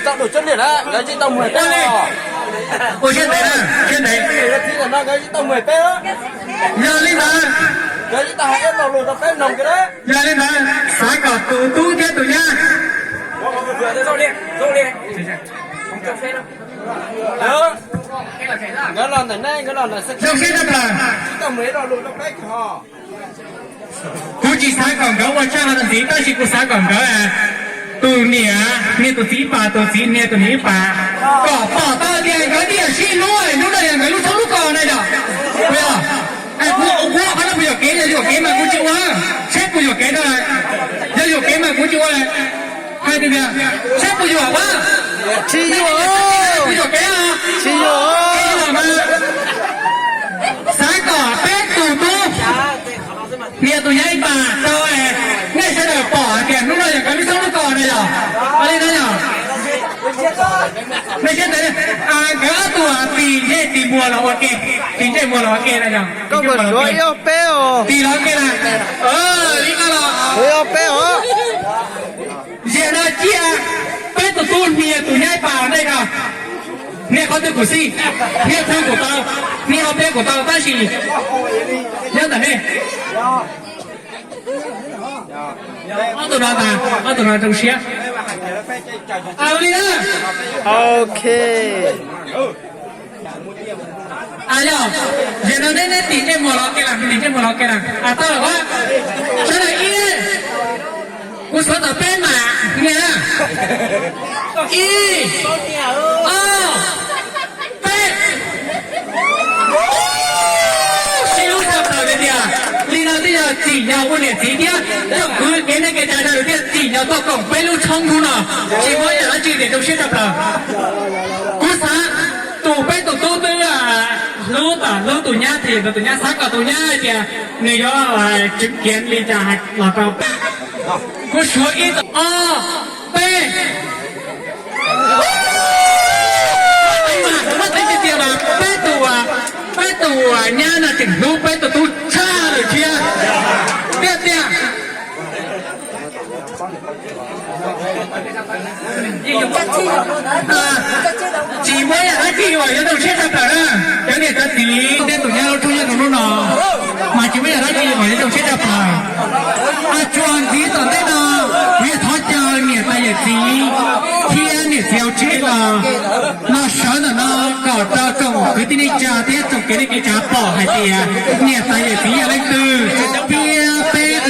Tau dua cov liaj na, nkawd tsis tau muag peb os. Ua siab ntev na, siab ntev. Nkawd tsis tau muag peb. Yog li ntawd, nkawd tsis tau hais ib lo lus rau peb mloog kiag na. Yog li ntawd, xav kom tus tub thiab tus nyab. Nkawd los ntawm neb, nkawd los ntawm xeeb, zoo siab tshaj plaws. Tsis tau muag ib lo lus rau peb kiag os. Kuv tsis xav kom nkawd ua tshaj no ntxiv, tab sis kuv xav kom nkawd, tus niam niag tus txiv pas, tus txiv niag tus niam ib pas, kom pom tau tias nkawd tiam sib hlub, hnub no yog nkawd lub txhoob lub kos na yom. Puas yog? Kuv ua qhov no puas yuam kev? Yog yuam kev mas kuv tsis ua, saib puas yuam kev rau lawm. Yog yuam kev mas kuv tsis ua lawm. Hais tias, saib puas yuam, tsis yuam, puas yuam kev? Tsis yuam mas. Xav kom peb tus tub niag tus nyab ib pas rau nej sawv daws pom hais tias hnub no yog nkawd lub txhoob lub kos na yom. Ua li no yom. Nej siab ntev, nkawd ob tug tim ntsej tim muag los ua ke, tim ntsej muag los ua ke na yom. Koj mus suav ib ob peb os. Tim los ua ke na. Li no los ib ob peb os. Ziag no cia peb tus tub niag tus nyab ib pas nej no. Nej qhov twg kuv xij, nej thwj kuv tau, nej ob peb kuv tau tab sis nyob ntawm nej. Ob tug no ntag, ob tug no zoo siab. Ua li na. Ok. Yog, yog no neb, neb tim ntsej muag los ke na, tim ntsej muag los ke na. Tau lawm, sawv daws ib, kuv xuav tom peb mam nias na. Ib, ob, peb. Sib hlub tshaj plaws li tiag. Li no twb yog tsim nyog ua niam txiv thiab tsoom kwv kev neej kev tsav sawv daws thiaj tsim nyog tuaj koom peb lub tshoob hnub no. Tsis muaj ib yam dab tsi tias zoo siab tshaj plaws. Kuv xav tus peb tus tub twb hlub tom hlub tus nyab, tsis yog tus nyab, xav kom tus nyab hais tias nws yuav tseem kiav li cas los rau peb. Kuv suav ib, ob, peb. Muaj teeb tiag tiag mas peb tus, peb tus nyab no tseem hlub peb tus tub tshaj lawm thiab. Tiag tiag. Tsis muaj yam dab tsi uas yuav zoo siab tshaj plaws na. Cov niam cov txiv, nej tus nyab lub rooj yeej zoo lub no, mas tsis muaj yam dab tsi uas yuav zoo siab tshaj plaws. Tsuas ntxiv tom ntej no, kuv yuav thov caw niam tais yawm txiv thiab niam txiv hauv tsev los, los sawv ntawm no kom rau tsoom kwv tij neej tsa thiab tsoom kev neej kev tsav pom hais tias niam tais yawm txiv yog leej twg thiab peb uas